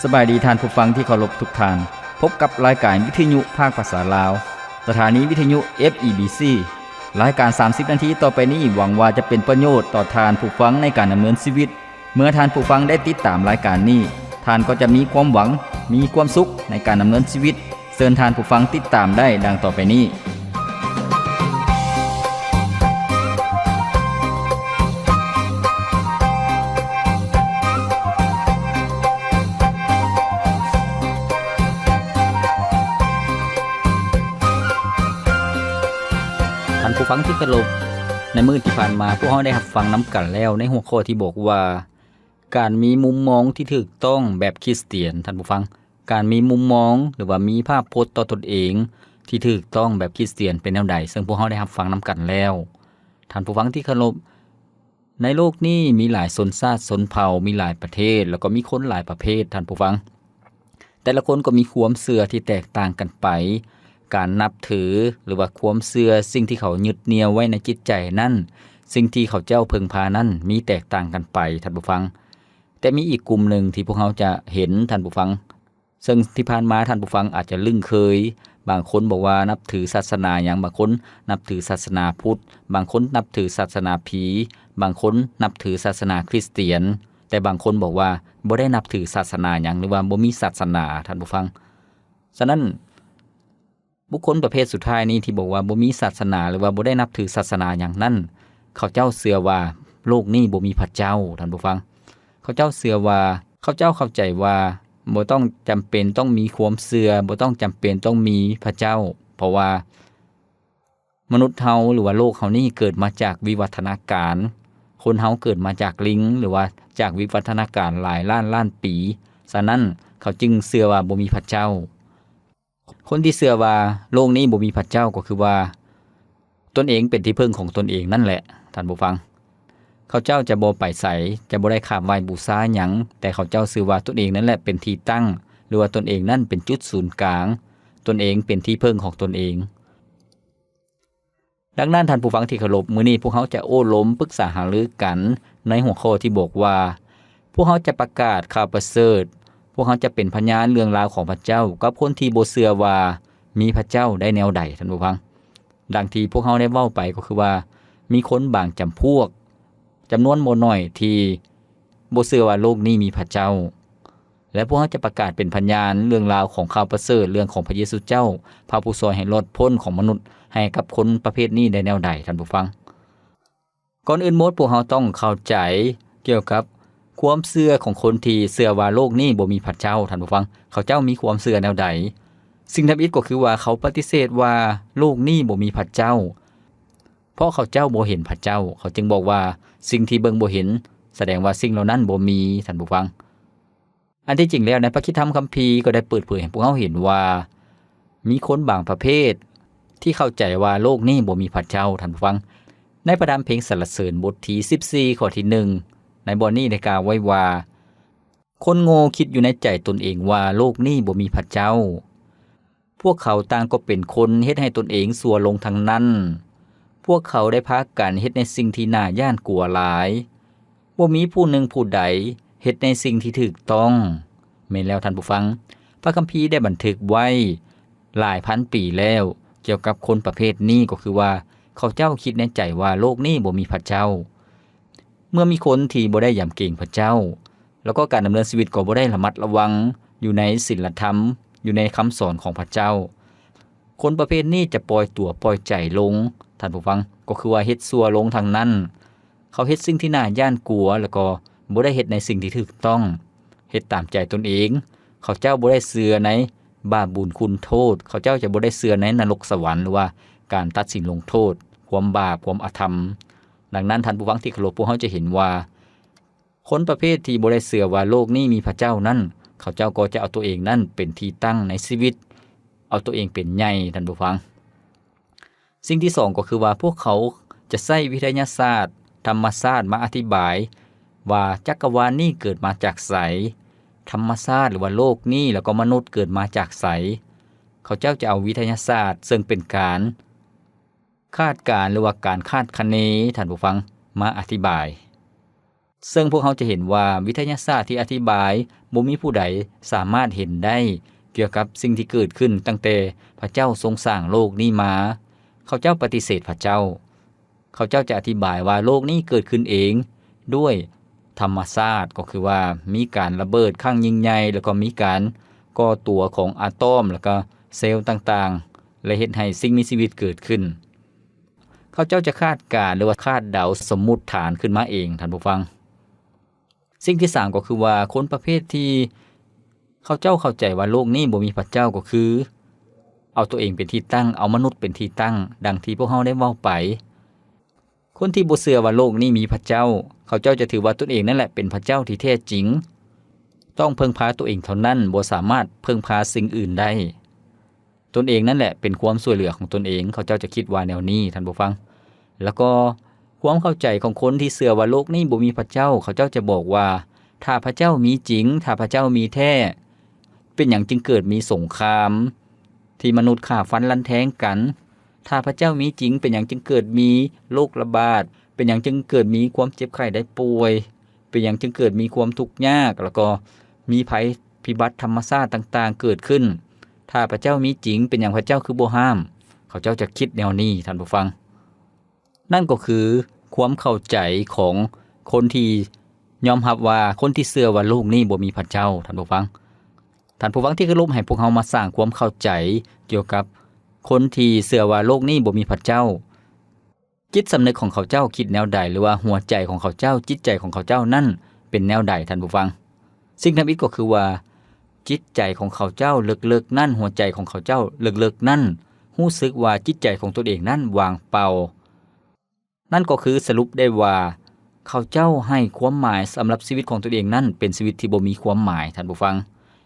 ສະບາຍດີທ່ານຜູ້ຟັງທີ່ເຄົາລົບທຸກທ່ານ. ພົບກັບລາຍການວິທະຍຸພາກພາສາລາວ, ສະຖານີວິທະຍຸ ເອັຟ ອີ ບີ ຊີ. ລາຍການສາມສິບນາທີຕໍ່ໄປນີ້ ຫວັງວ່າຈະເປັນປະໂຫຍດຕໍ່ທ່ານຜູ້ຟັງໃນການດຳເນີນຊີວິດ. ເມື່ອທ່ານຜູ້ຟັງໄດ້ຕິດຕາມລາຍການນີ້, ທ່ານກໍຈະມີຄວາມຫວັງ, ມີຄວາມສຸກໃນການດຳເນີນຊີວິດ. ເຊີນທ່ານຜູ້ຟັງຕິດຕາມໄດ້ດັ່ງຕໍ່ໄປນີ້. ທ່ານຜູ້ຟັງທີ່ເຄົາລົບ, ໃນມື້ທີ່ຜ່ານມາ ພວກເຮົາໄດ້ຮັບຟັງນຳກັນແລ້ວໃນຫົວຂໍ້ທີ່ບອກວ່າ ການມີມຸມມອງທີ່ຖືກຕ້ອງແບບຄຣິສຕຽນ, ທ່ານຜູ້ຟັງ, ການມີມຸມມອງ ຫຼືວ່າມີພາບພົດຕໍ່ຕົນເອງທີ່ຖືກຕ້ອງແບບຄຣິສຕຽນເປັນແນວໃດ, ເຊິ່ງພວກເຮົາໄດ້ຮັບຟັງນຳກັນແລ້ວ. ທ່ານຜູ້ຟັງທີ່ເຄົາລົບ, ໃນໂລກນີ້ມີຫຼາຍຊົນຊາດຊົນເຜົ່າ, ມີຫຼາຍປະເທດ ແລ້ວກໍມີຄົນຫຼາຍປະເພດ, ທ່ານຜູ້ຟັງ. ແຕ່ລະຄົນກໍມີຄວາມເຊື່ອທີ່ແຕກຕ່າງກັນໄປ. ການນັບຖື ຫຼືວ່າຄວາມເຊື່ອ, ສິ່ງທີ່ເຂົາຍຶດໜ່ຽວໄວ້ໃນຈິດໃຈນັ້ນ, ສິ່ງທີ່ເຂົາເຈົ້າເພິ່ງພານັ້ນ ມີແຕກຕ່າງກັນໄປ, ທ່ານຜູ້ຟັງ. ແຕ່ມີອີກກຸ່ມໜຶ່ງທີ່ພວກເຮົາຈະເຫັນ, ທ່ານຜູ້ຟັງ, ເຊິ່ງທີ່ຜ່ານມາທ່ານຜູ້ຟັງອາດຈະລຶ້ງເຄີຍ. ບາງຄົນບອກວ່ານັບຖືສາສະໜາຫຍັງ, ບາງຄົນນັບຖືສາສະໜາພຸດ, ບາງຄົນນັບຖືສາສະໜາຜີ, ບາງຄົນນັບຖືສາສະໜາຄຣິສຕຽນ, ແຕ່ບາງຄົນບອກວ່າບໍ່ໄດ້ນັບຖືສາສະໜາຫຍັງ ຫຼືວ່າບໍ່ມີສາສະໜາ, ທ່ານຜູ້ຟັງ. ສະນັ້ນ, ບຸກຄົນປະເພດສຸດທ້າຍນີ້ທີ່ບອກວ່າບໍ່ມີສາສະໜາ ຫຼືວ່າບໍ່ໄດ້ນັບຖືສາສະໜາຫຍັງນັ້ນ, ເຂົາເຈົ້າເຊື່ອວ່າໂລກນີ້ບໍ່ມີພະເຈົ້າ, ທ່ານຜູ້ຟັງ. ເຂົາເຈົ້າເຊື່ອວ່າ, ເຂົາເຈົ້າເຂົ້າໃຈວ່າບໍ່ຕ້ອງຈຳເປັນຕ້ອງມີຄວາມເຊື່ອ, ບໍ່ຕ້ອງຈຳເປັນຕ້ອງມີພະເຈົ້າ, ເພາະວ່າມະນຸດເຮົາ ຫຼືວ່າໂລກເຮົານີ້ເກີດມາຈາກວິວັດທະນາການ. ຄົນເຮົາເກີດມາຈາກລິງ ຫຼືວ່າຈາກວິວັດທະນາການຫຼາຍລ້ານລ້ານປີ. ສະນັ້ນ, ເຂົາຈຶ່ງເຊື່ອວ່າບໍ່ມີພະເຈົ້າ. ຄົນທີ່ເຊື່ອວ່າໂລກນີ້ບໍ່ມີພະເຈົ້າກໍຄືວ່າຕົນເອງເປັນທີ່ເພິ່ງຂອງຕົນເອງນັ້ນແຫຼະ, ທ່ານຜູ້ຟັງ. ເຂົາເຈົ້າຈະບໍ່ໄປໃສ, ຈະບໍ່ໄດ້ຂາບໄຫວ້ບູຊາຫຍັງ, ແຕ່ເຂົາເຈົ້າເຊື່ອວ່າຕົນເອງນັ້ນແຫຼະເປັນທີ່ຕັ້ງ, ຫຼືວ່າຕົນເອງນັ້ນເປັນຈຸດສູນກາງ, ຕົນເອງເປັນທີ່ເພິ່ງຂອງຕົນເອງ. ດັ່ງນັ້ນ, ທ່ານຜູ້ຟັງທີ່ເຄົາລົບ, ມື້ນີ້ພວກເຮົາຈະໂອ້ລົມປຶກສາຫາລືກັນໃນຫົວຂໍ້ທີ່ບອກວ່າ, ພວກເຮົາຈະປະກາດຂ່າວປະເສີດ, ພວກເຮົາຈະເປັນພະຍານເລື່ອງລາວຂອງພະເຈົ້າກັບຄົນທີ່ບໍ່ເຊື່ອວ່າມີພະເຈົ້າໄດ້ແນວໃດ, ທ່ານຜູ້ຟັງ. ດັ່ງທີ່ພວກເຮົາໄດ້ເວົ້າໄປກໍຄືວ່າ ມີຄົນບາງຈຳພວກ ຈຳນວນບໍ່ໜ້ອຍທີ່ບໍ່ເຊື່ອວ່າໂລກນີ້ມີພະເຈົ້າ. ແລະ ພວກເຮົາຈະປະກາດເປັນພະຍານເລື່ອງລາວຂອງຂ່າວປະເສີດເລື່ອງຂອງພະເຢຊູເຈົ້າ, ພະຜູ້ຊ່ອຍໃຫ້ລອດພົ້ນຂອງມະນຸດ ໃຫ້ກັບຄົນປະເພດນີ້ໄດ້ແນວໃດ, ທ່ານຜູ້ຟັງ? ກ່ອນອື່ນໝົດ, ພວກເຮົາຕ້ອງເຂົ້າໃຈກ່ຽວກັບຄວາມເຊື່ອຂອງຄົນທີ່ເຊື່ອວ່າໂລກນີ້ບໍ່ມີພະເຈົ້າ, ທ່ານຜູ້ຟັງ. ເຂົາເຈົ້າມີຄວາມເຊື່ອແນວໃດ? ສິ່ງທຳອິດກໍຄືວ່າເຂົາປະຕິເສດວ່າໂລກນີ້ບໍ່ມີພະເຈົ້າ. ເພາະເຂົາເຈົ້າບໍ່ເຫັນພະເຈົ້າ, ເຂົາຈຶ່ງບອກວ່າສິ່ງທີ່ເບິ່ງບໍ່ເຫັນ ສະແດງວ່າສິ່ງເຫຼົ່ານັ້ນບໍ່ມີ, ທ່ານຜູ້ຟັງ. ອັນທີ່ຈິງແລ້ວ, ໃນພະຄຣິສຕະທຳຄຳພີກໍໄດ້ເປີດເຜີຍໃຫ້ພວກເຮົາເຫັນວ່າ ມີຄົນບາງປະເພດທີ່ເຂົ້າໃຈວ່າໂລກນີ້ບໍ່ມີພະເຈົ້າ, ທ່ານຜູ້ຟັງ. ໃນພະທຳເພງສັນລະເສີນບົດທີສິບສີ່ ຂໍ້ທີໜຶ່ງ ໃນບ່ອນນີ້ໄດ້ກ່າວໄວ້ວ່າ, ຄົນໂງ່ຄິດຢູ່ໃນໃຈຕົນເອງວ່າໂລກນີ້ບໍ່ມີພະເຈົ້າ. ພວກເຂົາຕ່າງກໍເປັນຄົນເຮັດໃຫ້ຕົນເອງຊົ່ວລົງທັງນັ້ນ. ພວກເຂົາໄດ້ພາກັນເຮັດໃນສິ່ງທີ່ໜ້າຢ້ານກົວຫຼາຍ. ບໍ່ມີຜູ້ໜຶ່ງຜູ້ໃດເຮັດໃນສິ່ງທີ່ຖືກຕ້ອງ. ແມ່ນແລ້ວທ່ານຜູ້ຟັງ, ພະຄຳພີໄດ້ບັນທຶກໄວ້ຫຼາຍພັນປີແລ້ວ ກ່ຽວກັບຄົນປະເພດນີ້, ກໍຄືວ່າເຂົາເຈົ້າຄິດໃນໃຈວ່າໂລກນີ້ບໍ່ມີພະເຈົ້າ. ເມື່ອມີຄົນທີ່ບໍ່ໄດ້ຢຳເກງພະເຈົ້າ, ແລ້ວກໍການດຳເນີນຊີວິດກໍບໍ່ໄດ້ລະມັດລະວັງຢູ່ໃນສິນລະທຳ, ຢູ່ໃນຄຳສອນຂອງພະເຈົ້າ. ຄົນປະເພດນີ້ຈະປ່ອຍຕົວປ່ອຍໃຈລົງ, ທ່ານຜູ້ຟັງ, ກໍຄືວ່າເຮັດຊົ່ວລົງທັງນັ້ນ. ເຂົາເຮັດສິ່ງທີ່ໜ້າຢ້ານກົວ, ແລ້ວກໍບໍ່ໄດ້ເຮັດໃນສິ່ງທີ່ຖືກຕ້ອງ, ເຮັດຕາມໃຈຕົນເອງ. ເຂົາເຈົ້າບໍ່ໄດ້ເຊື່ອໃນບາບບຸນຄຸນໂທດ, ເຂົາເຈົ້າຈະບໍ່ໄດ້ເຊື່ອໃນນະລົກສະຫວັນ ຫຼືວ່າການຕັດສິນລົງໂທດຄວາມບາບ, ຄວາມອະທຳ. ດັ່ງນັ້ນ, ທ່ານຜູ້ຟັງທີ່ເຄົາລົບ, ພວກເຮົາຈະເຫັນວ່າ ຄົນປະເພດທີ່ບໍ່ໄດ້ເຊື່ອວ່າໂລກນີ້ມີພະເຈົ້ານັ້ນ, ເຂົາເຈົ້າກໍຈະເອົາຕົວເອງນັ້ນເປັນທີ່ຕັ້ງໃນຊີວິດ, ເອົາຕົວເອງເປັນໃຫຍ່, ທ່ານຜູ້ຟັງ. ສິ່ງທີສອງກໍຄືວ່າ ພວກເຂົາຈະໃຊ້ວິທະຍາສາດ, ທຳມະຊາດມາອະທິບາຍວ່າຈັກກະວານນີ້ເກີດມາຈາກໃສ, ທຳມະຊາດ ຫຼືວ່າໂລກນີ້ ແລ້ວກໍມະນຸດເກີດມາຈາກໃສ. ເຂົາເຈົ້າຈະເອົາວິທະຍາສາດ, ເຊິ່ງເປັນການ ຄາດການ ຫຼືວ່າການຄາດຄະເນ, ທ່ານຜູ້ຟັງ, ມາອະທິບາຍ. ເຊິ່ງພວກເຮົາຈະເຫັນວ່າວິທະຍາສາດທີ່ອະທິບາຍ ບໍ່ມີຜູ້ໃດສາມາດເຫັນໄດ້ກ່ຽວກັບສິ່ງທີ່ເກີດຂຶ້ນຕັ້ງແຕ່ພະເຈົ້າຊົງສ້າງໂລກນີ້ມາ. ເຂົາເຈົ້າປະຕິເສດພະເຈົ້າ. ເຂົາເຈົ້າຈະອະທິບາຍວ່າໂລກນີ້ເກີດຂຶ້ນເອງດ້ວຍທຳມະຊາດ ກໍຄືວ່າມີການລະເບີດຄັ້ງຍິ່ງໃຫຍ່ ແລ້ວກໍມີການກໍ່ຕົວຂອງອາຕອມ ແລ້ວກໍເຊວຕ່າງໆ ແລະ ເຮັດໃຫ້ສິ່ງມີຊີວິດເກີດຂຶ້ນ. ເຂົາເຈົ້າຈະຄາດການ ຫຼືວ່າຄາດເດົາສົມມຸດຖານຂຶ້ນມາເອງ, ທ່ານຜູ້ຟັງ. ສິ່ງທີສາມກໍຄືວ່າ ຄົນປະເພດທີ່ເຂົາເຈົ້າເຂົ້າໃຈວ່າໂລກນີ້ບໍ່ມີພະເຈົ້າ ກໍຄືເອົາຕົວເອງເປັນທີ່ຕັ້ງ, ເອົາມະນຸດເປັນທີ່ຕັ້ງ, ດັ່ງທີ່ພວກເຮົາໄດ້ເວົ້າໄປ. ຄົນທີ່ບໍ່ເຊື່ອວ່າໂລກນີ້ມີພະເຈົ້າ, ເຂົາເຈົ້າຈະຖືວ່າຕົນເອງນັ້ນແຫຼະເປັນພະເຈົ້າທີ່ແທ້ຈິງ, ຕ້ອງເພິ່ງພາຕົວເອງເທົ່ານັ້ນ, ບໍ່ສາມາດເພິ່ງພາສິ່ງອື່ນໄດ້. ຕົນເອງນັ້ນແຫຼະເປັນຄວາມຊ່ວຍເຫຼືອຂອງຕົນເອງ, ເຂົາເຈົ້າຈະຄິດວ່າແນວນີ້, ທ່ານຜູ້ຟັງ. ແລ້ວກໍຄວາມເຂົ້າໃຈຂອງຄົນທີ່ເຊື່ອວ່າໂລກນີ້ບໍ່ມີພະເຈົ້າ, ເຂົາເຈົ້າຈະບອກວ່າ ຖ້າພະເຈົ້າມີຈິງ, ຖ້າພະເຈົ້າມີແທ້, ເປັນຫຍັງຈຶ່ງເກີດມີສົງຄາມ ທີ່ມະນຸດຂ້າຟັນລັນແທງກັນ? ຖ້າພະເຈົ້າມີຈິງ, ເປັນຫຍັງຈຶ່ງເກີດມີໂລກລະບາດ? ເປັນຫຍັງຈຶ່ງເກີດມີຄວາມເຈັບໄຂ້ໄດ້ປ່ວຍ? ເປັນຫຍັງຈຶ່ງເກີດມີຄວາມທຸກຍາກ, ແລ້ວກໍມີໄພພິບັດທຳມະຊາດຕ່າງໆເກີດຂຶ້ນ? ຖ້າພະເຈົ້າມີຈິງ, ເປັນຫຍັງພະເຈົ້າຄືບໍ່ຫ້າມ? ເຂົາເຈົ້າຈະຄິດແນວນີ້, ທ່ານຜູ້ຟັງ. ນັ້ນກໍຄືຄວາມເຂົ້າໃຈຂອງຄົນທີ່ຍອມຮັບວ່າ ຄົນທີ່ເຊື່ອວ່າໂລກນີ້ບໍ່ມີພະເຈົ້າ, ທ່ານຜູ້ຟັງ. ທ່ານຜູ້ຟັງທີ່ເຄົາລົບ, ໃຫ້ພວກເຮົາມາສ້າງຄວາມເຂົ້າໃຈກ່ຽວກັບຄົນທີ່ເຊື່ອວ່າໂລກນີ້ບໍ່ມີພະເຈົ້າ. ຈິດສຳນຶກຂອງເຂົາເຈົ້າຄິດແນວໃດ ຫຼືວ່າຫົວໃຈຂອງເຂົາເຈົ້າ, ຈິດໃຈຂອງເຂົາເຈົ້ານັ້ນເປັນແນວໃດ, ທ່ານຜູ້ຟັງ? ສິ່ງທຳອິດກໍຄືວ່າ ຈິດໃຈຂອງເຂົາເຈົ້າເລິກໆນັ້ນ, ຫົວໃຈຂອງເຂົາເຈົ້າເລິກໆນັ້ນ ຮູ້ສຶກວ່າຈິດໃຈຂອງຕົນເອງນັ້ນວ່າງເປົ່າ. ນັ້ນກໍຄືສະຫຼຸບໄດ້ວ່າ ເຂົາເຈົ້າໃຫ້ຄວາມໝາຍສຳລັບຊີວິດຂອງຕົນເອງນັ້ນເປັນຊີວິດທີ່ບໍ່ມີຄວາມໝາຍ, ທ່ານຜູ້ຟັງ.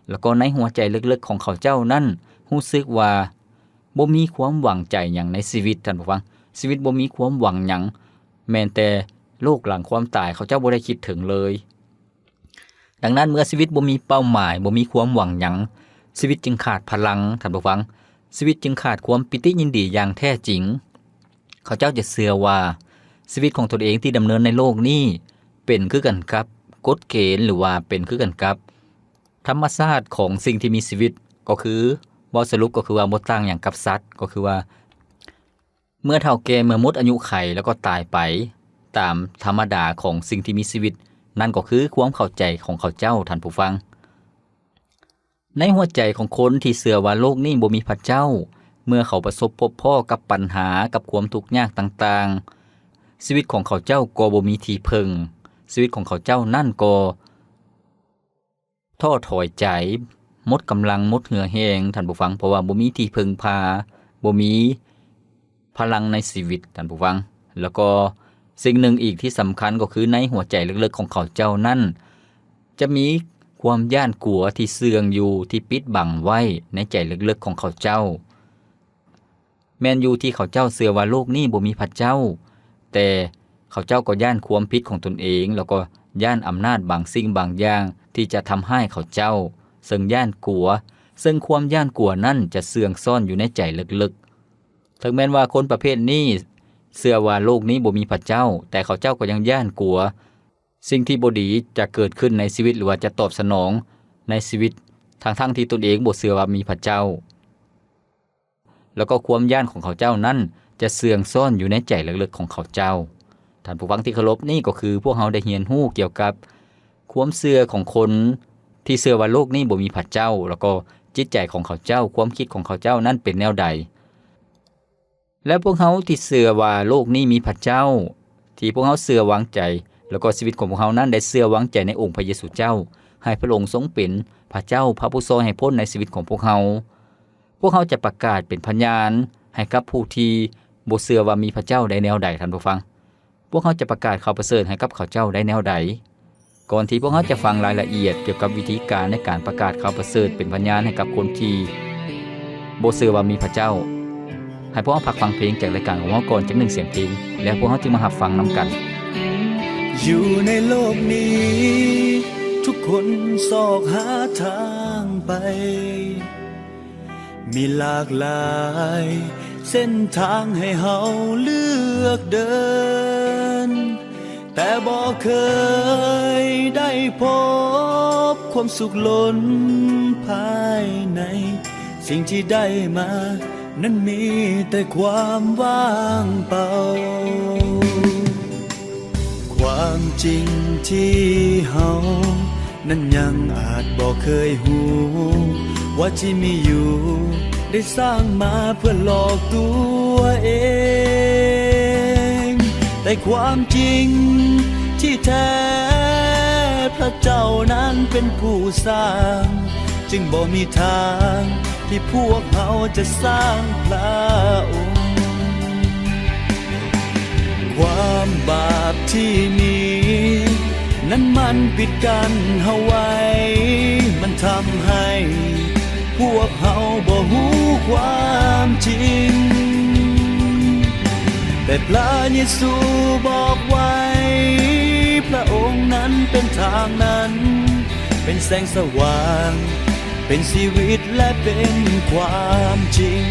ແລ້ວກໍໃນຫົວໃຈເລິກໆຂອງເຂົາເຈົ້ານັ້ນ ຮູ້ສຶກວ່າບໍ່ມີຄວາມຫວັງໃຈຫຍັງໃນຊີວິດ, ທ່ານຜູ້ຟັງ. ຊີວິດບໍ່ມີຄວາມຫວັງຫຍັງ, ແມ່ນແຕ່ໂລກຫຼັງຄວາມຕາຍ ເຂົາເຈົ້າບໍ່ໄດ້ຄິດເຖິງເລີຍ. ດັ່ງນັ້ນ ເມື່ອຊີວິດບໍ່ມີເປົ້າໝາຍ, ບໍ່ມີຄວາມຫວັງຫຍັງ, ຊີວິດຈຶ່ງຂາດພະລັງ, ທ່ານຜູ້ຟັງ. ຊີວິດຈຶ່ງຂາດຄວາມປີຕິຍິນດີຢ່າງແທ້ຈິງ. ເຂົາເຈົ້າຈະເຊື່ອວ່າ ຊີວິດຂອງຕົນເອງທີ່ດຳເນີນໃນໂລກນີ້ ເປັນຄືກັນກັບກົດເກນ ຫຼືວ່າເປັນຄືກັນກັບທຳມະຊາດຂອງສິ່ງທີ່ມີຊີວິດ, ກໍຄື ເວົ້າສະຫຼຸບກໍຄືວ່າບໍ່ຕ່າງຫຍັງກັບສັດ, ກໍຄືວ່າ ເມື່ອເຖົ້າແກ່, ເມື່ອໝົດອາຍຸໄຂ ແລ້ວກໍຕາຍໄປ ຕາມທຳມະດາຂອງສິ່ງທີ່ມີຊີວິດ, ນັ້ນກໍຄືຄວາມເຂົ້າໃຈຂອງເຂົາເຈົ້າ, ທ່ານຜູ້ຟັງ. ໃນຫົວໃຈຂອງຄົນທີ່ເຊື່ອວ່າໂລກນີ້ບໍ່ມີພະເຈົ້າ, ເມື່ອເຂົາປະສົບພົບພໍ້ກັບບັນຫາ, ກັບຄວາມທຸກຍາກຕ່າງໆ, ຊີວິດຂອງເຂົາເຈົ້າກໍບໍ່ມີທີ່ເພິ່ງ, ຊີວິດຂອງເຂົາເຈົ້ານັ້ນກໍ ທໍ້ຖອຍໃຈ, ໝົດກຳລັງ, ໝົດເຫື່ອແຮງ, ທ່ານຜູ້ຟັງ, ເພາະວ່າບໍ່ມີທີ່ເພິ່ງພາ, ບໍ່ມີພະລັງໃນຊີວິດ, ທ່ານຜູ້ຟັງ. ແລ້ວກໍສິ່ງໜຶ່ງອີກທີ່ສຳຄັນກໍຄືໃນຫົວໃຈເລິກໆຂອງເຂົາເຈົ້ານັ້ນ ຈະມີຄວາມຢ້ານກົວທີ່ເຊື່ອງຢູ່, ທີ່ປິດບັງໄວ້ໃນໃຈເລິກໆຂອງເຂົາເຈົ້າ. ແມ່ນຢູ່ທີ່ເຂົາເຈົ້າເຊື່ອວ່າໂລກນີ້ບໍ່ມີພະເຈົ້າ, ແຕ່ເຂົາເຈົ້າກໍຢ້ານຄວາມຜິດຂອງຕົນເອງ, ແລ້ວກໍຢ້ານອຳນາດບາງສິ່ງບາງຢ່າງທີ່ຈະທຳຮ້າຍເຂົາເຈົ້າ, ເຊິ່ງຢ້ານກົວ, ເຊິ່ງຄວາມຢ້ານກົວນັ້ນຈະເຊື່ອງຊ້ອນຢູ່ໃນໃຈເລິກໆ. ເຖິງແມ່ນວ່າຄົນປະເພດນີ້ເຊື່ອວ່າໂລກນີ້ບໍ່ມີພະເຈົ້າ, ແຕ່ເຂົາເຈົ້າກໍຍັງຢ້ານກົວ ສິ່ງທີ່ບໍ່ດີຈະເກີດຂຶ້ນໃນຊີວິດ ຫຼືວ່າຈະຕອບສະໜອງໃນຊີວິດ ທັງໆທີ່ຕົນເອງບໍ່ເຊື່ອວ່າມີພະເຈົ້າ. ແລ້ວກໍຄວາມຢ້ານຂອງເຂົາເຈົ້ານັ້ນຈະເຊື່ອງຊ້ອນຢູ່ໃນໃຈເລິກໆຂອງເຂົາເຈົ້າ. ທ່ານຜູ້ຟັງທີ່ເຄົາລົບ, ນີ້ກໍຄືພວກເຮົາໄດ້ຮຽນຮູ້ກ່ຽວກັບຄວາມເຊື່ອຂອງຄົນທີ່ເຊື່ອວ່າໂລກນີ້ບໍ່ມີພະເຈົ້າ, ແລ້ວກໍຈິດໃຈຂອງເຂົາເຈົ້າ, ຄວາມຄິດຂອງເຂົາເຈົ້ານັ້ນເປັນແນວໃດ. ແລະ ພວກເຮົາທີ່ເຊື່ອວ່າໂລກນີ້ມີພະເຈົ້າ, ທີ່ພວກເຮົາເຊື່ອວາງໃຈ, ແລ້ວກໍຊີວິດຂອງພວກເຮົານັ້ນໄດ້ເຊື່ອວາງໃຈໃນອົງພະເຢຊູເຈົ້າ, ໃຫ້ພະອົງຊົງເປັນພະເຈົ້າ, ພະຜູ້ຊ່ອຍໃຫ້ພົ້ນໃນຊີວິດຂອງພວກເຮົາ. ພວກເຮົາຈະປະກາດເປັນພະຍານໃຫ້ກັບຜູ້ທີ່ບໍ່ເຊື່ອວ່າມີພະເຈົ້າໄດ້ແນວໃດ, ທ່ານຜູ້ຟັງ? ພວກເຮົາຈະປະກາດຂ່າວປະເສີດໃຫ້ກັບເຂົາເຈົ້າໄດ້ແນວໃດ? ກ່ອນທີ່ພວກເຮົາຈະຟັງລາຍລະອຽດກ່ຽວກັບວິທີການໃນການປະກາດຂ່າວປະເສີດເປັນພະຍານໃຫ້ກັບຄົນທີ່ບໍ່ເຊື່ອວ່າມີພະເຈົ້າ, ໃຫ້ພວກເຮົາພັກຟັງເພງຈາກລາຍການຂອງເຮົາກ່ອນຈັກໜຶ່ງສຽງເພງ, ແລ້ວພວກເຮົາຈຶ່ງມາຮັບຟັງນຳກັນ. ຢູ່ໃນໂລກນີ້ ທຸກຄົນຊອກຫາທາງໄປ ມີຫຼາກຫຼາຍເສັ້ນທາງໃຫ້ເຮົາເລືອກເດີນ, ແ ແຕ່ບໍ່ເຄີຍໄດ້ພົບຄວາມສຸກລົ້ນພາຍໃນ, ສິ່ງທີ່ໄດ້ມານັ້ນມີແຕ່ຄວາມວ່າງເປົ່າ. ຄວາມຈິງທີ່ເຮົາ ນັ້ນຍັງອາດບໍ່ເຄີຍຮູ້ວ່າທີ່ມີຢູ່ໄດ້ສ້າງມາເພື່ອຫຼອກຕົວເອງ, ແຕ່ຄວາມຈິງທີ່ແທ້ພະເຈົ້ານັ້ນເປັນຜູ້ສ້າງ, ຈຶ່ງບໍ່ມີທາງທີ່ພວກເຮົາຈະສ້າງພະອົງ. ຄວາມບາບທີ່ມີນັ້ນມັນປິດກັ້ນເຮົາໄວ້, ມັນທຳໃຫ້ພວກເຮົາບໍ່ຮູ້ຄວາມຈິງ. ແຕ່ພະເຢຊູບອກໄວ້, ພະອົງນັ້ນເປັນທາງ, ນັ້ນເປັນແສງສະຫວ່າງ, ເປັນຊີວິດ ແລະ ເປັນຄວາມຈິງ.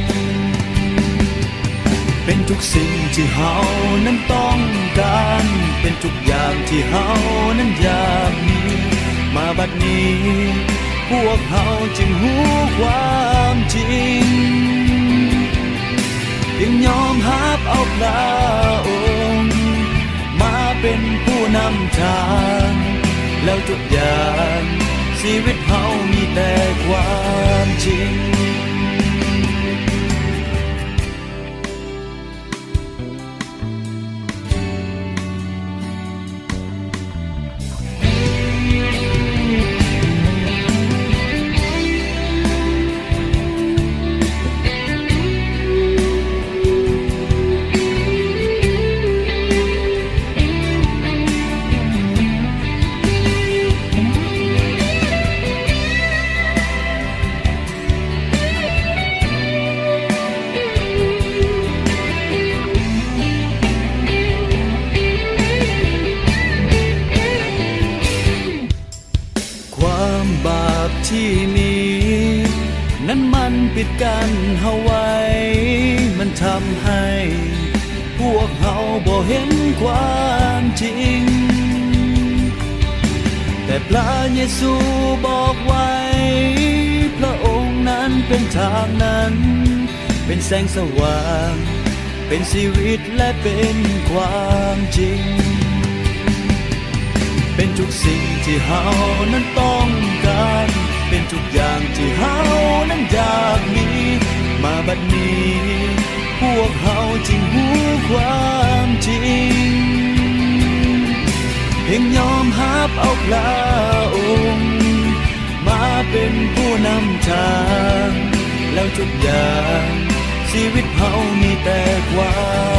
ເປັນທຸກສິ່ງທີ່ເຮົານັ້ນຕ້ອງການ, ເປັນທຸກຢ່າງທີ່ເຮົານັ້ນຢາກມີ. ມາບັດນີ້ພວກເຮົາຈຶ່ງຮູ້ຄວາມຈິງ, ຈຶ່ງຍອມຮັບເອົາພະອົງ ມາເປັນຜູ້ນຳທາງ, ແລ້ວທຸກຢ່າງຊີວິດເຮົາມີແຕ່ຄວາມຈິງ. ຄວາມບາບທີ່ມີນັ້ນມັນປິດກັ້ນເຮົາໄວ້, ມັນທຳໃຫ້ພວກເຮົາບໍ່ເຫັນຄວາມຈິງ. ແຕ່ພະເຢຊູບອກໄວ້, ພະອົງນັ້ນເປັນທາງ, ນັ້ນເປັນແສງສະຫວ່າງ, ເປັນຊີວິດ ແລະ ເປັນຄວາມຈິງ. ເປັນທຸກສິ່ງທີ່ເຮົານັ້ນຕ້ອງການ, ເປັນທຸກຢ່າງທີ່ເຮົານັ້ນຢາກມີ. ມາບັດນີ້ພວກເຮົາຈຶ່ງຮູ້ຄວາມຈິງ, ພຽງຍອມຮັບເອົາພະອົງ ມາເປັນຜູ້ນຳທາງ, ແລ້ວທຸກຢ່າງຊີວິດເຮົາມີແຕ່ຄວາ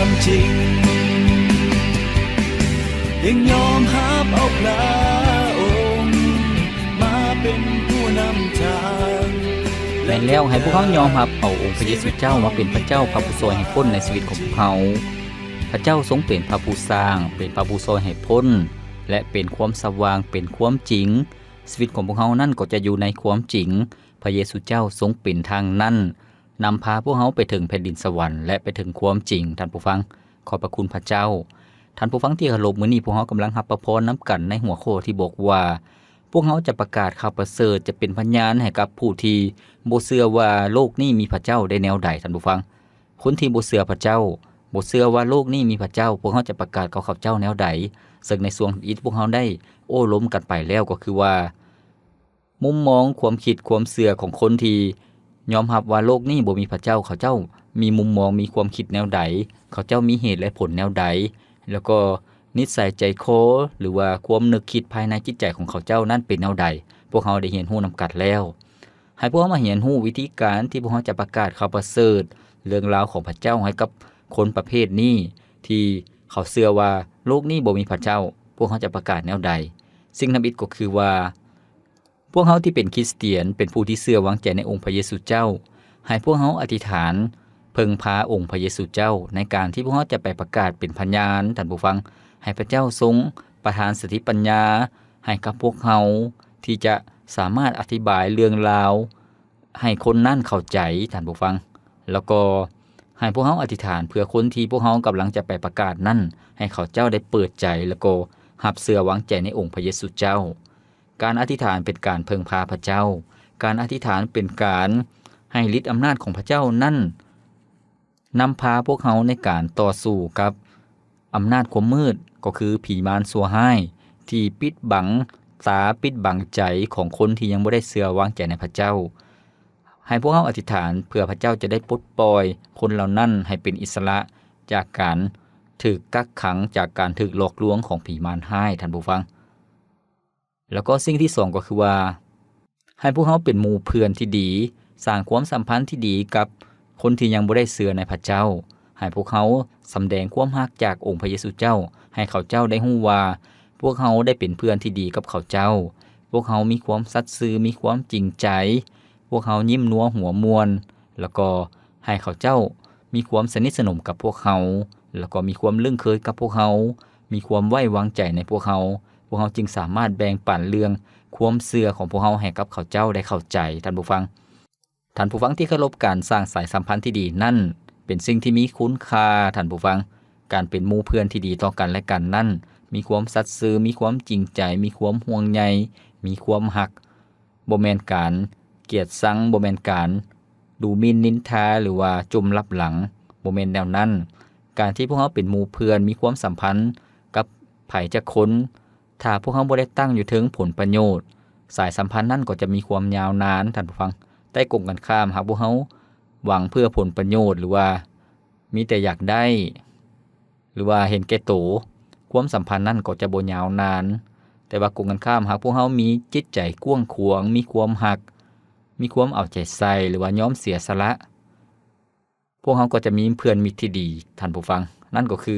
ມຈິງ. ພຽງຍອມຮັບເອົາພະອົງ ມາເປັນຜູ້ນຳທາງ. ແມ່ນແລ້ວ, ໃຫ້ພວກເຮົາຍອມຮັບເອົາອົງພະເຢຊູເຈົ້າມາເປັນພະເຈົ້າ, ພະຜູ້ຊ່ອຍໃຫ້ພົ້ນໃນຊີວິດຂອງພວກເຮົາ. ພະເຈົ້າຊົງເປັນພະຜູ້ສ້າງ, ເປັນພະຜູ້ຊ່ອຍໃຫ້ພົ້ນ ແລະ ເປັນຄວາມສະຫວ່າງ, ເປັນຄວາມຈິງ. ຊີວິດຂອງພວກເຮົານັ້ນກໍຈະຢູ່ໃນຄວາມຈິງ. ພະເຢຊູເຈົ້າຊົງເປັນທາງນັ້ນ, ນຳພາພວກເຮົາໄປເຖິງແຜ່ນດິນສະຫວັນ ແລະ ໄປເຖິງຄວາມຈິງ. ທ່ານຜູ້ຟັງ, ຂອບພະຄຸນພະເຈົ້າ. ທ່ານຜູ້ຟັງທີ່ເຄົາລົບ, ມື້ນີ້ພວກເຮົາກຳລັງຮັບພະພອນນຳກັນໃນຫົວຂໍ້ທີ່ບອກວ່າ, ພວກເຮົາຈະປະກາດຂ່າວປະເສີດ, ຈະເປັນພະຍານໃຫ້ກັບຜູ້ທີ່ບໍ່ເຊື່ອວ່າໂລກນີ້ມີພະເຈົ້າໄດ້ແນວໃດ. ທ່ານຜູ້ຟັງ, ຄົນທີ່ບໍ່ເຊື່ອພະເຈົ້າ, ບໍ່ເຊື່ອວ່າໂລກນີ້ມີພະເຈົ້າ, ພວກເຮົາຈະປະກາດກັບເຂົາເຈົ້າແນວໃດ? ເຊິ່ງໃນຊ່ວງທຳອິດພວກເຮົາໄດ້ໂອ້ລົມກັນໄປແລ້ວ, ກໍຄືວ່າ ມຸມມອງຄວາມຄິດຄວາມເຊື່ອຂອງຄົນທີ່ຍອມຮັບວ່າໂລກນີ້ບໍ່ມີພະເຈົ້າ, ເຂົາເຈົ້າມີມຸມມອງ, ມີຄວາມຄິດແນວໃດ, ເຂົາເຈົ້າມີເຫດແລະຜົນແນວໃດ, ແລ້ວກໍນິດໄສໃຈຄໍ ຫຼືວ່າຄວາມນຶກຄິດພາຍໃນຈິດໃຈຂອງເຂົາເຈົ້ານັ້ນເປັນແນວໃດ, ພວກເຮົາໄດ້ຮຽນຮູ້ນຳກັນແລ້ວ. ໃຫ້ພວກເຮົາມາຮຽນຮູ້ວິທີການທີ່ພວກເຮົາຈະປະກາດຂ່າວປະເສີດເລື່ອງລາວຂອງພະເຈົ້າໃຫ້ກັບຄົນປະເພດນີ້ ທີ່ເຂົາເຊື່ອວ່າໂລກນີ້ບໍ່ມີພະເຈົ້າ, ພວກເຮົາຈະປະກາດແນວໃດ? ສິ່ງທຳອິດກໍຄືວ່າ ພວກເຮົາທີ່ເປັນຄຣິສຕຽນ, ເປັນຜູ້ທີ່ເຊື່ອວາງໃຈໃນອົງພະເຢຊູເຈົ້າ, ໃຫ້ພວກເຮົາອະທິຖານເພິ່ງພາອົງພະເຢຊູເຈົ້າ ໃນການທີ່ພວກເຮົາຈະໄປປະກາດເປັນພະຍານ, ທ່ານຜູ້ຟັງ, ໃຫ້ພະເຈົ້າຊົງປະທານສະຕິປັນຍາໃຫ້ກັບພວກເຮົາ ທີ່ຈະສາມາດອະທິບາຍເລື່ອງລາວໃຫ້ຄົນນັ້ນເຂົ້າໃຈ, ທ່ານຜູ້ຟັງ, ແລ້ວກໍໃຫ້ພວກເຮົາອະທິຖານເພື່ອຄົນທີ່ພວກເຮົາກຳລັງຈະໄປປະກາດນັ້ນ ໃຫ້ເຂົາເຈົ້າໄດ້ເປີດໃຈ ແລ້ວກໍ ຮັບເຊື່ອວາງໃຈໃນອົງພະເຢຊູເຈົ້າ. ການອະທິຖານເປັນການເພິ່ງພາພະເຈົ້າ. ການອະທິຖານເປັນການໃຫ້ລິດອຳນາດຂອງພະເຈົ້ານັ້ນ ນຳພາພວກເຮົາໃນການຕໍ່ສູ້ກັບອຳນາດຄວາມມືດ, ກໍຄືຜີມານຊົ່ວຮ້າຍທີ່ປິດບັງຕາ, ປິດບັງໃຈຂອງຄົນທີ່ຍັງບໍ່ໄດ້ເຊື່ອວາງໃຈໃນພະເຈົ້າ. ໃຫ້ພວກເຮົາອະທິຖານເພື່ອພະເຈົ້າຈະໄດ້ປົດປ່ອຍຄົນເຫຼົ່ານັ້ນໃຫ້ເປັນອິດສະຫຼະຈາກການຖືກກັກຂັງ, ຈາກການຖືກຫຼອກລວງຂອງຜີມານຮ້າຍ, ທ່ານຜູ້ຟັງ. ແລ້ວກໍສິ່ງທີສອງກໍຄືວ່າ ໃຫ້ພວກເຮົາເປັນໝູ່ເພື່ອນທີ່ດີ, ສ້າງຄວາມສຳພັນທີ່ດີກັບຄົນທີ່ຍັງບໍ່ໄດ້ເຊື່ອໃນພະເຈົ້າ. ໃຫ້ພວກເຮົາສຳແດງຄວາມຮັກຈາກອົງພະເຢຊູເຈົ້າ ໃຫ້ເຂົາເຈົ້າໄດ້ຮູ້ວ່າ ພວກເຮົາໄດ້ເປັນເພື່ອນທີ່ດີກັບເຂົາເຈົ້າ. ພວກເຮົາມີຄວາມສັດຊື່, ມີຄວາມຈິງໃຈ, ພວກເຮົາຍິ້ມນົວຫົວມ່ວນ, ແລ້ວກໍໃຫ້ເຂົາເຈົ້າມີຄວາມສະໜິດສະໜົມກັບພວກເຮົາ, ແລ້ວກໍມີຄວາມລຶ້ງເຄີຍກັບພວກເຮົາ, ມີຄວາມໄວ້ວາງໃຈໃນພວກເຮົາ. ພວກເຮົາຈຶ່ງສາມາດແບ່ງປັນເລື່ອງຄວາມເຊື່ອຂອງພວກເຮົາໃຫ້ກັບເຂົາເຈົ້າໄດ້ເຂົ້າໃຈ. ທ່ານຜູ້ຟັງ, ທ່ານຜູ້ຟັງທີ່ເຄົາລົບ, ການສ້າງສາຍສຳພັນທີ່ດີນັ້ນ ເປັນສິ່ງທີ່ມີຄຸນຄ່າ, ທ່ານຜູ້ຟັງ. ການເປັນໝູ່ເພື່ອນທີ່ດີຕໍ່ກັນແລະກັນນັ້ນ ມີຄວາມສັດຊື່, ມີຄວາມຈິງໃຈ, ມີຄວາມຫ່ວງໃຍ, ມີຄວາມຮັກ. ບໍ່ແມ່ນການກຽດຊັງ, ບໍ່ແມ່ນການດູໝິ່ນນິນທາ ຫຼືວ່າຈົ່ມລັບຫຼັງ, ບໍ່ແມ່ນແນວນັ້ນ. ການທີ່ພວກເຮົາເປັນໝູ່ເພື່ອນ, ມີຄວາມສຳພັນກັບໃຜຈັກຄົນ, ຖ້າພວກເຮົາບໍ່ໄດ້ຕັ້ງຢູ່ເທິງຜົນປະໂຫຍດ, ສາຍສຳພັນນັ້ນກໍຈະມີຄວາມຍາວນານ, ທ່ານຜູ້ຟັງ. ແຕ່ກົງກັນຂ້າມ, ຫາກພວກເຮົາຫວັງເພື່ອຜົນປະໂຫຍດ ຫຼືວ່າມີແຕ່ຢາກໄດ້ ຫຼືວ່າເຫັນແກ່ໂຕ, ຄວາມສຳພັນນັ້ນກໍຈະບໍ່ຍາວນານ. ແຕ່ວ່າກົງກັນຂ້າມ, ຫາກພວກເຮົາມີຈິດໃຈກວ້າງຂວາງ, ມີຄວາມຮັກ, ມີຄວາມເອົາໃຈໃສ່ ຫຼືວ່າຍອມເສຍສະຫຼະ, ພວກເຮົາກໍຈະມີເພື່ອນມິດທີ່ດີ, ທ່ານຜູ້ຟັງ. ນັ້ນກໍຄື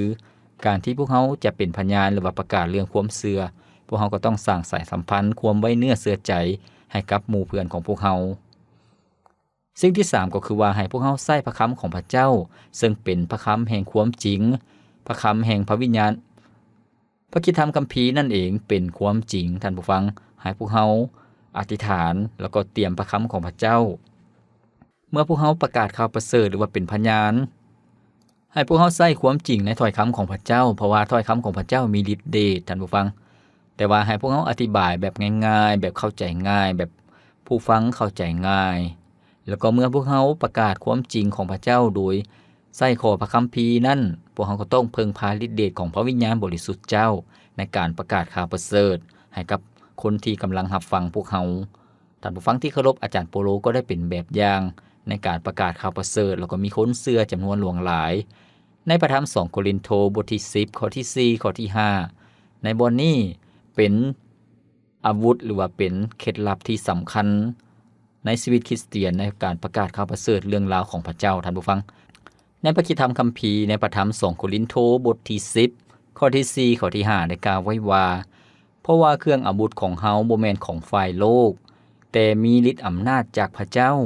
ການທີ່ພວກເຮົາຈະເປັນພະຍານ ຫຼືວ່າປະກາດເລື່ອງຄວາມເຊື່ອ, ພວກເຮົາກໍຕ້ອງສ້າງສາຍສຳພັນ, ຄວາມໄວ້ເນື້ອເຊື່ອໃຈໃຫ້ກັບໝູ່ເພື່ອນຂອງພວກເຮົາ. ສິ່ງທີສາມກໍຄືວ່າ ໃຫ້ພວກເຮົາໃຊ້ພະຄຳຂອງພະເຈົ້າ, ເຊິ່ງເປັນພະຄຳແຫ່ງຄວາມຈິງ, ພະຄຳແຫ່ງພະວິນຍານ. ພະຄຣິສຕະທຳຄຳພີນັ້ນເອງເປັນຄວາມຈິງ, ທ່ານຜູ້ຟັງ. ໃຫ້ພວກເຮົາອະທິຖານ ແລ້ວກໍຕຽມພະຄຳຂອງພະເຈົ້າ. ເມື່ອພວກເຮົາປະກາດຂ່າວປະເສີດ ຫຼືວ່າເປັນພະຍານ, ໃຫ້ພວກເຮົາໃຊ້ຄວາມຈິງໃນຖ້ອຍຄຳຂອງພະເຈົ້າ, ເພາະວ່າຖ້ອຍຄຳຂອງພະເຈົ້າມີລິດເດດ, ທ່ານຜູ້ຟັງ. ແຕ່ວ່າໃຫ້ພວກເຮົາອະທິບາຍແບບງ່າຍໆ, ແບບເຂົ້າໃຈງ່າຍ, ແບບຜູ້ຟັງເຂົ້າໃຈງ່າຍ. ແລ້ວກໍເມື່ອພວກເຮົາປະກາດຄວາມຈິງຂອງພະເຈົ້າໂດຍໃຊ້ຂໍ້ພະຄຳພີນັ້ນ, ພວກເຮົາກໍຕ້ອງເພິ່ງພາລິດເດດຂອງພະວິນຍານບໍລິສຸດເຈົ້າ ໃນການປະກາດຂ່າວປະເສີດໃຫ້ກັບຄົນທີ່ກຳລັງຮັບຟັງພວກເຮົາ. ທ່ານຜູ້ຟັງທີ່ເຄົາລົບ, ອາຈານໂປໂລກໍໄດ້ເປັນແບບຢ່າງໃນການປະກາດຂ່າວປະເສີດ, ແລ້ວກໍມີຄົນເຊື່ອຈຳນວນຫຼວງຫຼາຍ. ໃນພະທຳສອງໂກລິນໂທ ບົດທີສິບ ຂໍ້ທີສີ່ ຂໍ້ທີຫ້າ ໃນບ່ອນນີ້ເປັນອາວຸດ ຫຼືວ່າເປັນເຄັດລັບທີ່ສຳຄັນໃນຊີວິດຄຣິສຕຽນ ໃນການປະກາດຂ່າວປະເສີດເລື່ອງລາວຂອງພະເຈົ້າ, ທ່ານຜູ້ຟັງ. ໃນພະຄຣິສຕະທຳຄຳພີ ໃນພະທຳສອງໂກລິນໂທ ບົດທີສິບ ຂໍ້ທີສີ່ ຂໍ້ທີຫ້າ ໄດ້ກ່າວໄວ້ວ່າ, ເພາະວ່າເຄື່ອງອາວຸດຂອງເຮົາບໍ່ແມ່ນຂອງຝ່າຍໂລກ, ແຕ່ມີລິດອຳນາດຈາກພະເຈົ້າ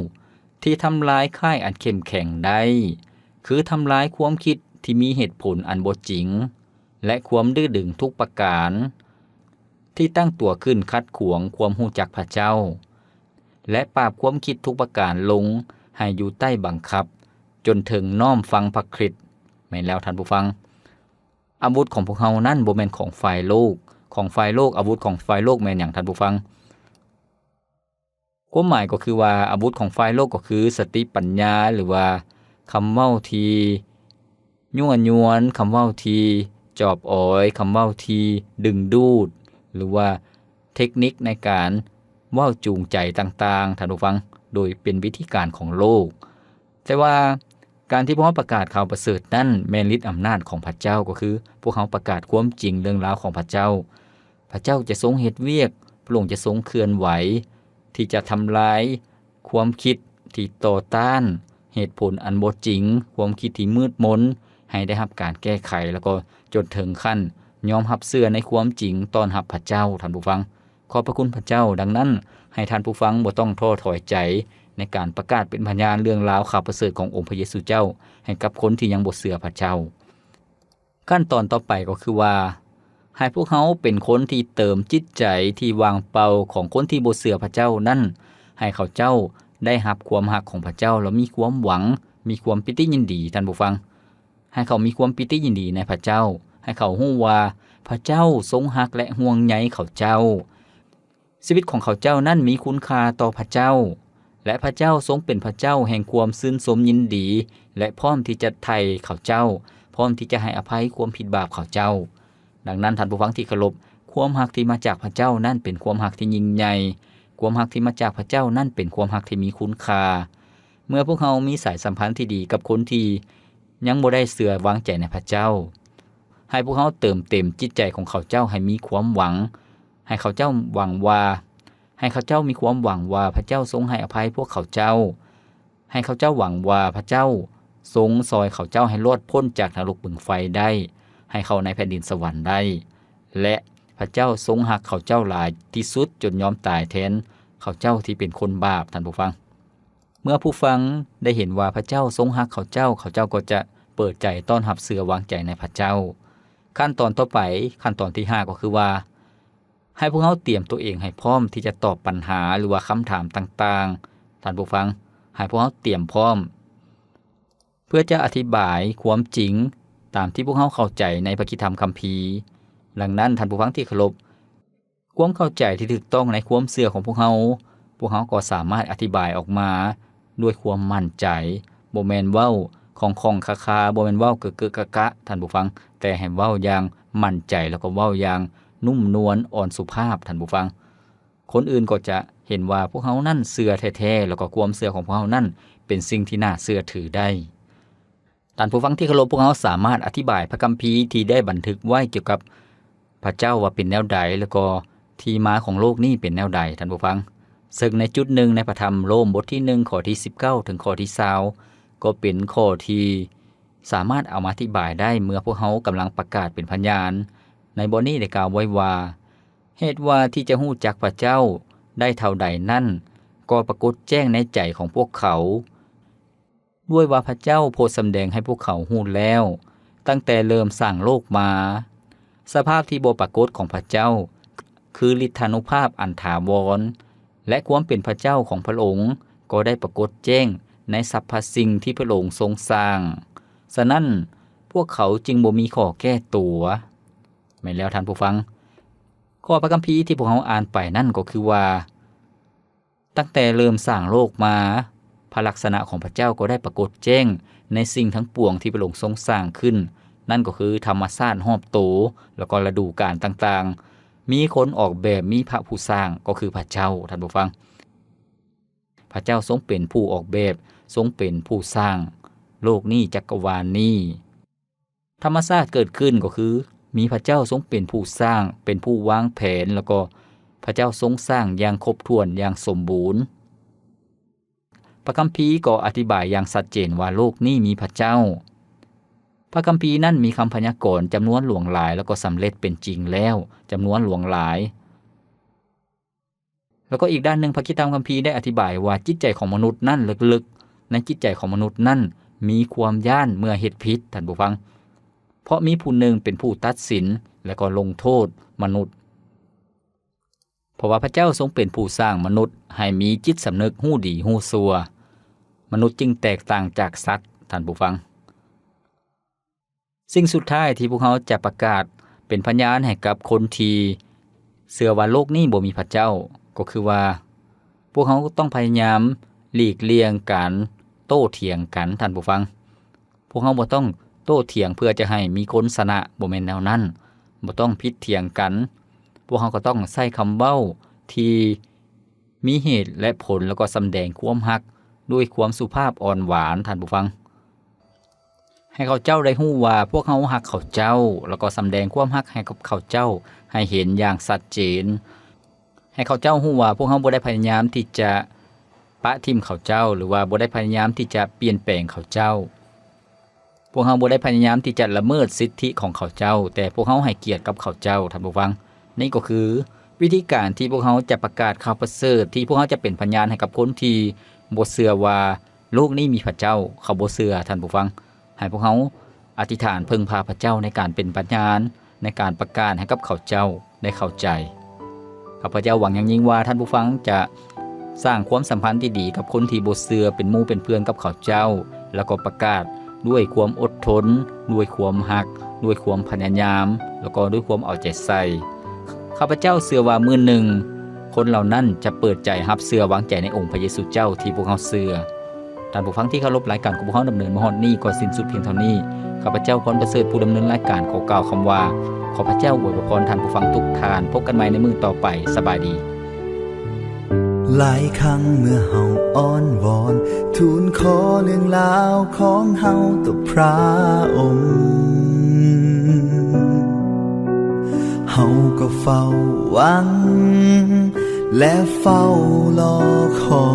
ທີ່ທຳລາຍຄ້າຍອັນເຂັ້ມແຂງໄດ້, ຄືທຳລາຍຄວາມຄິດທີ່ມີເຫດຜົນອັນບໍ່ຈິງ ແລະ ຄວາມດື້ດຶງທຸກປະການ ທີ່ຕັ້ງຕົວຂຶ້ນຂັດຂວາງຄວາມຮູ້ຈັກພະເຈົ້າ ແລະ ປາບຄວາມຄິດທຸກປະການລົງໃຫ້ຢູ່ໃຕ້ບັງຄັບ, ຈົນເຖິງນ້ອມຟັງພະຄຣິດ. ແມ່ນແລ້ວທ່ານຜູ້ຟັງ, ອາວຸດຂອງພວກເຮົານັ້ນບໍ່ແມ່ນຂອງຝ່າຍໂລກ. ຂອງຝ່າຍໂລກ, ອາວຸດຂອງຝ່າຍໂລກແມ່ນຫຍັງ, ທ່ານຜູ້ຟັງ? ຄວາມໝາຍກໍຄືວ່າ ອາວຸດຂອງຝ່າຍໂລກກໍຄືສະຕິປັນຍາ ຫຼືວ່າຄຳເວົ້າທີ່ຍົວະຍວນ, ຄຳເວົ້າທີ່ຈອບອອຍ, ຄຳເວົ້າທີ່ດຶງດູດ ຫຼືວ່າເທັກນິກໃນການເວົ້າຈູງໃຈຕ່າງໆ, ທ່ານຜູ້ຟັງ, ໂດຍເປັນວິທີການຂອງໂລກ. ແຕ່ວ່າການທີ່ພວກເຮົາປະກາດຂ່າວປະເສີດນັ້ນ ແມ່ນລິດອຳນາດຂອງພະເຈົ້າ, ກໍຄືພວກເຮົາປະກາດຄວາມຈິງເລື່ອງລາວຂອງພະເຈົ້າ. ພະເຈົ້າຈະຊົງເຮັດວຽກ, ພະອົງຈະຊົງເຄື່ອນໄຫວ ທີ່ຈະທຳລາຍຄວາມຄິດທີ່ຕໍ່ຕ້ານເຫດຜົນອັນບໍ່ຈິງ, ຄວາມຄິດທີ່ມືດມົນ ໃຫ້ໄດ້ຮັບການແກ້ໄຂ, ແລ້ວກໍຈົນເຖິງຂັ້ນຍອມຮັບເຊື່ອໃນຄວາມຈິງຕ້ອນຮັບພະເຈົ້າ, ທ່ານຜູ້ຟັງ. ຂອບພະຄຸນພະເຈົ້າ. ດັ່ງນັ້ນ, ໃຫ້ທ່ານຜູ້ຟັງບໍ່ຕ້ອງທໍ້ຖອຍໃຈໃນການປະກາດເປັນພະຍານເລື່ອງລາວຂ່າວປະເສີດຂອງອົງພະເຢຊູເຈົ້າໃຫ້ກັບຄົນທີ່ຍັງບໍ່ເຊື່ອພະເຈົ້າ. ຂັ້ນຕອນຕໍ່ໄປກໍຄືວ່າ ໃຫ້ພວກເຮົາເປັນຄົນທີ່ເຕີມຈິດໃຈທີ່ວ່າງເປົ່າຂອງຄົນທີ່ບໍ່ເຊື່ອພະເຈົ້ານັ້ນ ໃຫ້ເຂົາເຈົ້າໄດ້ຮັບຄວາມຮັກຂອງພະເຈົ້າ ແລະ ມີຄວາມຫວັງ, ມີຄວາມປີຕິຍິນດີ, ທ່ານຜູ້ຟັງ. ໃຫ້ເຂົາມີຄວາມປີຕິຍິນດີໃນພະເຈົ້າ, ໃຫ້ເຂົາຮູ້ວ່າ ພະເຈົ້າຊົງຮັກ ແລະ ຫ່ວງໃຍເຂົາເຈົ້າ. ຊີວິດຂອງເຂົາເຈົ້ານັ້ນມີຄຸນຄ່າຕໍ່ພະເຈົ້າ ແລະ ພະເຈົ້າຊົງເປັນພະເຈົ້າແຫ່ງຄວາມຊື່ນຊົມຍິນດີ ແລະ ພ້ອມທີ່ຈະໄຖ່ເຂົາເຈົ້າ, ພ້ອມທີ່ຈະໃຫ້ອະໄພຄວາມຜິດບາບເຂົາເຈົ້າ. ດັ່ງນັ້ນ, ທ່ານຜູ້ຟັງທີ່ເຄົາລົບ, ຄວາມຮັກທີ່ມາຈາກພະເຈົ້ານັ້ນເປັນຄວາມຮັກທີ່ຍິ່ງໃຫຍ່. ຄວາມຮັກທີ່ມາຈາກພະເຈົ້ານັ້ນເປັນຄວາມຮັກທີ່ມີຄຸນຄ່າ. ເມື່ອພວກເຮົາມີສາຍສຳພັນທີ່ດີກັບຄົນທີ່ຍັງບໍ່ໄດ້ເຊື່ອວາງໃຈໃນພະເຈົ້າ, ໃຫ້ພວກເຮົາເຕີມເຕັມຈິດໃຈຂອງເຂົາເຈົ້າໃຫ້ມີຄວາມຫວັງ, ໃຫ້ເຂົາເຈົ້າຫວັງວ່າ, ໃຫ້ເຂົາເຈົ້າມີຄວາມຫວັງວ່າພະເຈົ້າຊົງໃຫ້ອະໄພພວກເຂົາເຈົ້າ, ໃຫ້ເຂົາເຈົ້າຫວັງວ່າພະເຈົ້າຊົງຊ່ອຍເຂົາເຈົ້າໃຫ້ລອດພົ້ນຈາກນະລົກບຶງໄຟໄດ້, ໃຫ້ເຂົ້າໃນແຜ່ນດິນສະຫວັນໄດ້, ແລະ ພະເຈົ້າຊົງຮັກເຂົາເຈົ້າຫຼາຍທີ່ສຸດຈົນຍອມຕາຍແທນເຂົາເຈົ້າທີ່ເປັນຄົນບາບ, ທ່ານຜູ້ຟັງ. ເມື່ອຜູ້ຟັງໄດ້ເຫັນວ່າພະເຈົ້າຊົງຮັກເຂົາເຈົ້າ, ເຂົາເຈົ້າກໍຈະເປີດໃຈຕ້ອນຮັບເຊື່ອວາງໃຈໃນພະເຈົ້າ. ຂັ້ນຕອນຕໍ່ໄປ, ຂັ້ນຕອນທີຫ້າ ກໍຄືວ່າ ໃຫ້ພວກເຮົາຕຽມຕົວເອງໃຫ້ພ້ອມທີ່ຈະຕອບບັນຫາ ຫຼືວ່າຄຳຖາມຕ່າງໆ. ທ່ານຜູ້ຟັງ, ໃຫ້ພວກເຮົາຕຽມພ້ອມ ເພື່ອຈະອະທິບາຍຄວາມຈິງຕາມທີ່ພວກເຮົາເຂົ້າໃຈໃນພະຄຣິສຕະທຳຄຳພີ. ດັ່ງນັ້ນ, ທ່ານຜູ້ຟັງທີ່ເຄົາລົບ, ຄວາມເຂົ້າໃຈທີ່ຖືກຕ້ອງໃນຄວາມເຊື່ອຂອງພວກເຮົາ, ພວກເຮົາກໍສາມາດອະທິບາຍອອກມາດ້ວຍຄວາມໝັ້ນໃຈ, ບໍ່ແມ່ນເວົ້າຂ້ອງໆຄາໆ, ບໍ່ແມ່ນເວົ້າເກີະໆກະກະ, ທ່ານຜູ້ຟັງ, ແຕ່ໃຫ້ເວົ້າຢ່າງໝັ້ນໃຈ ແລ້ວກໍເວົ້າຢ່າງນຸ້ມນວນອ່ອນສຸພາບ, ທ່ານຜູ້ຟັງ. ຄົນອື່ນກໍຈະເຫັນວ່າພວກເຮົານັ້ນເຊື່ອແທ້ໆ ແລ້ວກໍຄວາມເຊື່ອຂອງພວກເຮົານັ້ນເປັນສິ່ງທີ່ໜ້າເຊື່ອຖືໄດ້. ທ່ານຜູ້ຟັງທີ່ເຄົາລົບ, ພວກເຮົາສາມາດອະທິບາຍພະຄຳພີທີ່ໄດ້ບັນທຶກໄວ້ກ່ຽວກັບພະເຈົ້າວ່າເປັນແນວໃດ ແລ້ວກໍທີ່ມາຂອງໂລກນີ້ເປັນແນວໃດ, ທ່ານຜູ້ຟັງ. ເຊິ່ງໃນຈຸດໜຶ່ງໃນພະທຳໂລມບົດທີໜຶ່ງ ຂໍ້ທີສິບເກົ້າ ເຖິງຂໍ້ທີຊາວ ກໍເປັນຂໍ້ທີ່ສາມາດເອົາມາອະທິບາຍໄດ້ເມື່ອພວກເຮົາກຳລັງປະກາດເປັນພະຍານ. ໃນບ່ອນນີ້ໄດ້ກ່າວໄວ້ວ່າ, ເຫດວ່າທີ່ຈະຮູ້ຈັກພະເຈົ້າໄດ້ເທົ່າໃດນັ້ນ ກໍປາກົດແຈ້ງໃນໃຈຂອງພວກເຂົາ, ດ້ວຍວ່າພະເຈົ້າໂພດສຳແດງໃຫ້ພວກເຂົາຮູ້ແລ້ວ ຕັ້ງແຕ່ເລີ່ມສ້າງໂລກມາ. ສະພາບທີ່ບໍ່ປາກົດຂອງພະເຈົ້າ ຄືລິດທານຸພາບອັນຖາວອນ ແລະ ຄວາມເປັນພະເຈົ້າຂອງພະອົງກໍໄດ້ປາກົດແຈ້ງໃນສັບພະສິ່ງທີ່ພະອົງຊົງສ້າງ. ສະນັ້ນ, ພວກເຂົາຈຶ່ງບໍ່ມີຂໍ້ແກ້ຕົວ. ແມ່ນແລ້ວທ່ານຜູ້ຟັງ, ຂໍ້ພະຄຳພີທີ່ພວກເຮົາອ່ານໄປນັ້ນກໍຄືວ່າ, ຕັ້ງແຕ່ເລີ່ມສ້າງໂລກມາ, ພະລັກສະນະຂອງພະເຈົ້າກໍໄດ້ປາກົດແຈ້ງໃນສິ່ງທັງປວງທີ່ພະອົງຊົງສ້າງຂຶ້ນ, ນັ້ນກໍຄືທຳມະຊາດຮອບໂຕ, ແລ້ວກໍລະດູການຕ່າງໆ. ມີຄົນອອກແບບ, ມີພະຜູ້ສ້າງ, ກໍຄືພະເຈົ້າ, ທ່ານຜູ້ຟັງ. ພະເຈົ້າຊົງເປັນຜູ້ອອກແບບ, ຊົງເປັນຜູ້ສ້າງໂລກນີ້, ຈັກກະວານນີ້. ທຳມະຊາດເກີດຂຶ້ນກໍຄື ມີພະເຈົ້າຊົງເປັນຜູ້ສ້າງ, ເປັນຜູ້ວາງແຜນ, ແລ້ວກໍພະເຈົ້າຊົງສ້າງຢ່າງຄົບຖ້ວນ, ຢ່າງສົມບູນ. ພະຄຳພີກໍອະທິບາຍຢ່າງຊັດເຈນວ່າໂລກນີ້ມີພະເຈົ້າ. ພະຄຳພີນັ້ນມີຄຳພະຍາກອນຈຳນວນຫຼວງຫຼາຍ, ແລ້ວກໍສຳເລັດເປັນຈິງແລ້ວຈຳນວນຫຼວງຫຼາຍ. ແລ້ວກໍອີກດ້ານໜຶ່ງ, ພະຄຣິສຕະທຳຄຳພີໄດ້ອະທິບາຍວ່າ ຈິດໃຈຂອງມະນຸດນັ້ນເລິກໆ ໃນຈິດໃຈຂອງມະນຸດນັ້ນມີຄວາມຢ້ານເມື່ອເຮັດຜິດ, ທ່ານຜູ້ຟັງ, ເພາະມີຜູ້ໜຶ່ງເປັນຜູ້ຕັດສິນ ແລະກໍລົງໂທດມະນຸດ. ເພາະວ່າພະເຈົ້າຊົງເປັນຜູ້ສ້າງມະນຸດໃຫ້ມີຈິດສຳນຶກຮູ້ດີຮູ້ຊົ່ວ, ມະນຸດຈຶ່ງແຕກຕ່າງຈາກສັດ, ທ່ານຜູ້ຟັງ. ສິ່ງສຸດທ້າຍທີ່ພວກເຮົາຈະປະກາດເປັນພະຍານໃຫ້ກັບຄົນທີ່ເຊື່ອວ່າໂລກນີ້ບໍ່ມີພະເຈົ້າ ກໍຄືວ່າ ພວກເຮົາຕ້ອງພະຍາຍາມຫຼີກລ່ຽງການໂຕ້ຖຽງກັນ, ທ່ານຜູ້ຟັງ. ພວກເຮົາບໍ່ຕ້ອງໂຕ້ຖຽງເພື່ອຈະໃຫ້ມີຄົນຊະນະ, ບໍ່ແມ່ນແນວນັ້ນ. ບໍ່ຕ້ອງຜິດຖຽງກັນ. ພວກເຮົາກໍຕ້ອງໃຊ້ຄຳເວົ້າທີ່ ມີເຫດແລະຜົນ ແລ້ວກໍສຳແດງຄວາມຮັກດ້ວຍຄວາມສຸພາບອ່ອນຫວານ, ທ່ານຜູ້ຟັງ. ໃຫ້ເຂົາເຈົ້າໄດ້ຮູ້ວ່າພວກເຮົາຮັກເຂົາເຈົ້າ, ແລ້ວກໍສຳແດງຄວາມຮັກໃຫ້ກັບເຂົາເຈົ້າໃຫ້ເຫັນຢ່າງຊັດເຈນ. ໃຫ້ເຂົາເຈົ້າຮູ້ວ່າພວກເຮົາບໍ່ໄດ້ພະຍາຍາມທີ່ຈະປະຖິ້ມເຂົາເຈົ້າ ຫຼືວ່າບໍ່ໄດ້ພະຍາຍາມທີ່ຈະປ່ຽນແປງເຂົາເຈົ້າ. ພວກເຮົາບໍ່ໄດ້ພະຍາຍາມທີ່ຈະລະເມີດສິດທິຂອງເຂົາເຈົ້າ, ແຕ່ພວກເຮົາໃຫ້ກຽດກັບເຂົາເຈົ້າ, ທ່ານຜູ້ຟັງ. ນີ້ກໍຄືວິທີການທີ່ພວກເຮົາຈະປະກາດຂ່າວປະເສີດ, ທີ່ພວກເຮົາຈະເປັນພະຍານໃຫ້ກັບຄົນທີ່ບໍ່ເຊື່ອວ່າໂລກນີ້ມີພະເຈົ້າ, ເຂົາບໍ່ເຊື່ອ, ທ່ານຜູ້ຟັງ. ໃຫ້ພວກເຮົາອະທິຖານເພິ່ງພາພະເຈົ້າໃນການເປັນພະຍານ, ໃນການປະກາດໃຫ້ກັບເຂົາເຈົ້າໄດ້ເຂົ້າໃຈ. ຂ້າພະເຈົ້າຫວັງຢ່າງຍິ່ງວ່າທ່ານຜູ້ຟັງຈະສ້າງຄວາມສຳພັນທີ່ດີກັບຄົນທີ່ບໍ່ເຊື່ອ, ເປັນໝູ່ເປັນເພື່ອນກັບເຂົາເຈົ້າ, ແລ້ວກໍປະກາດ ດ້ວຍຄວາມອົດທົນ, ດ້ວຍຄວາມຮັກ, ດ້ວຍຄວາມພະຍາຍາມ ແລ້ວກໍດ້ວຍຄວາມເອົາໃຈໃສ່. ຂ້າພະເຈົ້າເຊື່ອວ່າມື້ໜຶ່ງ ຄົນເຫຼົ່ານັ້ນຈະເປີດໃຈຮັບເຊື່ອວາງໃຈໃນອົງພະເຢຊູເຈົ້າທີ່ພວກເຮົາເຊື່ອ. ທ່ານຜູ້ຟັງທີ່ເຄົາລົບ, ລາຍການຂອງພວກເຮົາດຳເນີນມາຮອດນີ້ກໍສິ້ນສຸດພຽງເທົ່ານີ້. ຂ້າພະເຈົ້າ ພອນປະເສີດ ຜູ້ດຳເນີນລາຍການ ຂໍກ່າວຄຳວ່າ ຂໍພະເຈົ້າອວຍພອນທ່ານຜູ້ຟັງທຸກທ່ານ. ພົບກັນໃໝ່ໃນມື້ຕໍ່ໄປ. ສະບາຍດີ. ຫຼາຍຄັ້ງເມື່ອເຮົາອ້ອນວອນ ທູນຂໍເລື່ອງລາວຂອງເຮົາຕໍ່ພຣະອົງ, ເຮົາກໍເຝົ້າຫວັງ ແລະ ເຝົ້າລໍຄອ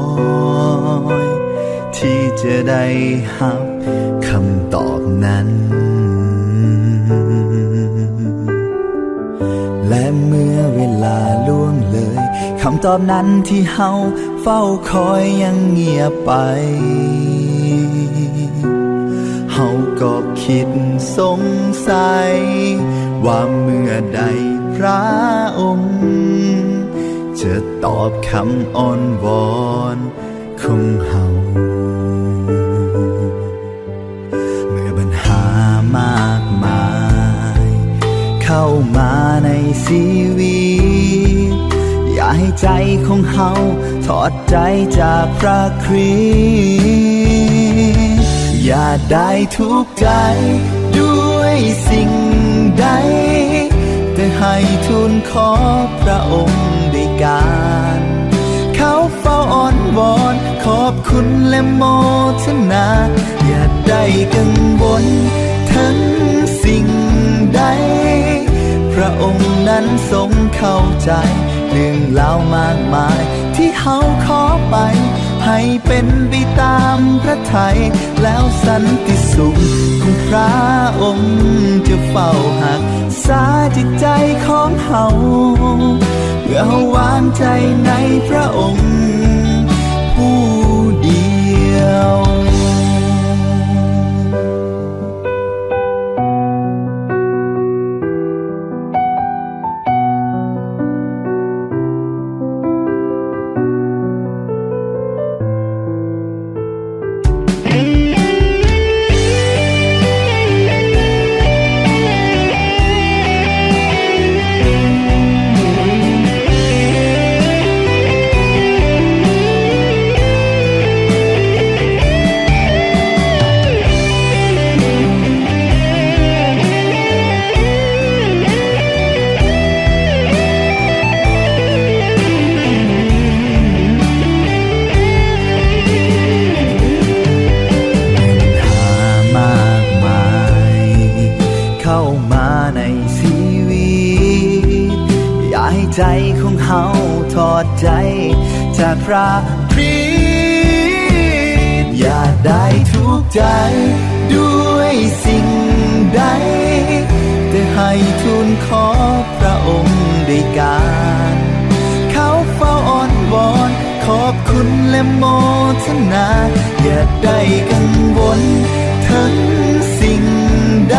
ຍ ທີ່ຈະໄດ້ຮັບຄຳຕອບນັ້ນ. ແລະ ເມື່ອເວລາລ່ວງເລີຍ ຄຳຕອບນັ້ນທີ່ເຮົາເຝົ້າຄອຍຍັງງຽບໄປ, ເຮົາກໍຄິດສົງໄສວ່າເມື່ອໃດພຣະອົງຈະຕອບຄຳອ້ອນວອນ ຂອງເຮົາ. ເມື່ອບັນຫາມາກມາຍເຂົ້າມາໃນຊີວິດ, ຢ່າໃຫ້ໃຈຂອງເຮົາຖອດໃຈຈາກພຣະຄຣິດ. ຢ່າໄດ້ທຸກໃຈດ້ວຍສິ່ງໃດ, ແຕ່ໃຫ້ທູນຂໍພຣະອົງດ້ວຍການເຂົ້າເຝົ້າອ້ອນວອນ ຂອບຄຸນ ແລະ ໂມທະນາ. ຢ່າໄດ້ກັງວົນເຖິງສິ່ງໃດ, ພຣະອົງນັ້ນຊົງເຂົ້າໃຈເລື່ອງລາວມາກມາຍທີ່ເຮົາຂໍໄປ ໃຫ້ເປັນໄປຕາມພຣະໄທ, ແລ້ວສັນຕິສຸກຂອງພຣະອົງຈະເຝົ້າຮັກສາຈິດໃຈຂອງເຮົາ ເມື່ອເຮົາວາງໃຈໃນພຣະອົງຜູ້ດຽວ. ເຂົ້າມາໃນຊີວິດ, ຢ່າໃຫ້ໃຈຂອງເຮົາຖອດໃຈຈາກພຣະຄຣິດ. ຢ່າໄດ້ທຸກໃຈດ້ວຍສິ່ງໃດ, ແຕ່ໃຫ້ທູນຂໍພຣະອົງດ້ວຍການເຂົ້າເຝົ້າອ້ອນວອນ ຂອບຄຸນ ແລະ ໂມທະນາ. ຢ່າໄດ້ກັງວົນເຖິງສິ່ງໃດ,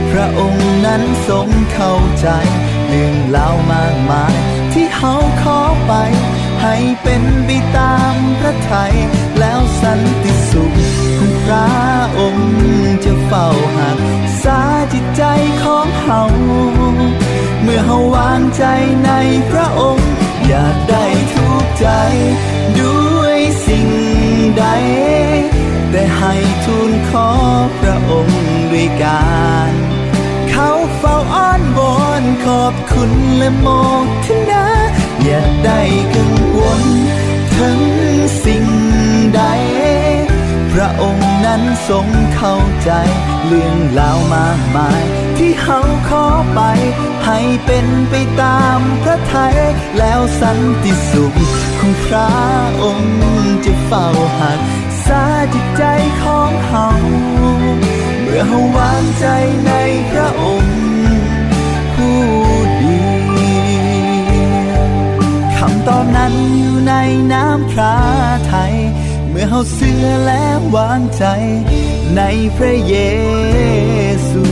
ພຣະອົງນັ້ນຊົງເຂົ້າໃຈເລື່ອງລາວມາກມາຍທີ່ເຮົາຂໍໄປ ໃຫ້ເປັນໄປຕາມພຣະໄທ, ແລ້ວສັນຕິສຸກຂອງພຣະອົງຈະເຝົ້າຮັກສາຈິດໃຈຂອງເຮົາ ເມື່ອເຮົາວາງໃຈໃນພຣະອົງ. ຢ່າໄດ້ທຸກໃຈດ້ວຍສິ່ງໃດ, ແຕ່ໃຫ້ທູນຂໍພຣະອົງດ້ວຍການເຂົ້າເຝົ້າອ້ອນວອນ ຂອບຄຸນ ແລະ ໂມທະນາ. ຢ່າໄດ້ກັງວົນເຖິງສິ່ງໃດ, ພຣະອົງນັ້ນຊົງເຂົ້າໃຈເລື່ອງລາວມາກມາຍທີ່ເຮົາຂໍໄປ ໃຫ້ເປັນໄປຕາມພຣະໄທ, ແລ້ວສັນຕິສຸກຂອງພຣະອົງຈະເຝົ້າຮັກສາຈິດໃຈຂອງເຮົາ ເມື່ອເຮົາວາງໃຈໃນພຣະອົງຜູ້ດຽວ. ຄຳຕອບນັ້ນຢູ່ໃນນາມພຣະໄທ ເມື່ອເຮົາເຊື່ອ ແລະ ວາງໃຈໃນພຣະເຢຊູ.